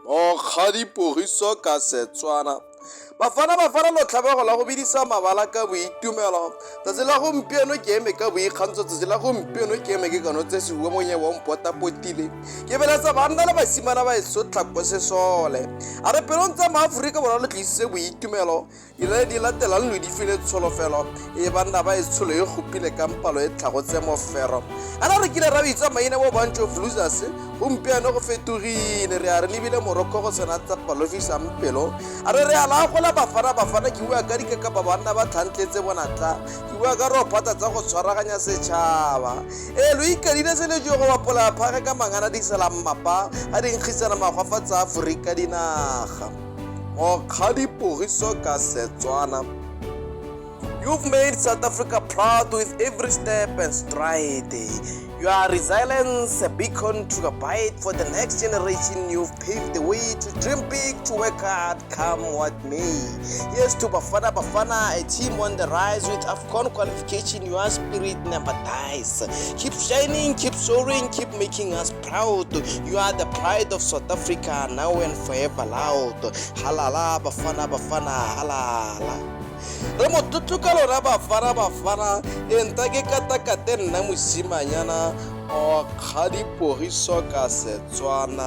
Mokgadi-Pogiso ka Setswana. Bafana Bafana lo tlhabego la go bidisa mabala ka boitumelo. Tsatsi la gompieno ke eme ka boikgantsho, tsatsi la gompieno ke eme ke kanotse sehuba monye wa mpotapotile. Ke beletsa banna le basimana ba eso tlhako sesole. A re pelong tsa maAforika Borwa lo tlisitse boitumelo. Dinaledi di latelang lo di file tsholofelo e banna ba e tsholo e gopile ka mpalo e tlhagotse mofero. Ana re kile ra bitsa maina bo bunch of losers, gompieno go fetogile re a re lebile Morocco go sena tsapa lo fisang pelo. A re re a la gola Bafana Bafana ke bua ka dikakapa banna ba tlhantletse bonatla ke bua ka rophata tsa go tshwaraganya setšhaba. Ee lo ikadile selejo go bapola phage ka mangana di salang mapa a dinkgisana magwafa tsa Aforika dinaga. Mokgadi Pogiso ka Setswana. You've made South Africa proud with every step and stride. Your resilience, a beacon to abide for the next generation. You've paved the way to dream big, to work hard, come what may. Here's to Bafana Bafana, a team on the rise with AFCON qualification. Your spirit never dies. Keep shining, keep soaring, keep making us proud. You are the pride of South Africa now and forever loud. Halala Bafana Bafana halala. Re motlotlo ka lona Bafana Bafana e nta ke katakate nna mosimanyana o kgadipogiso ka Setswana.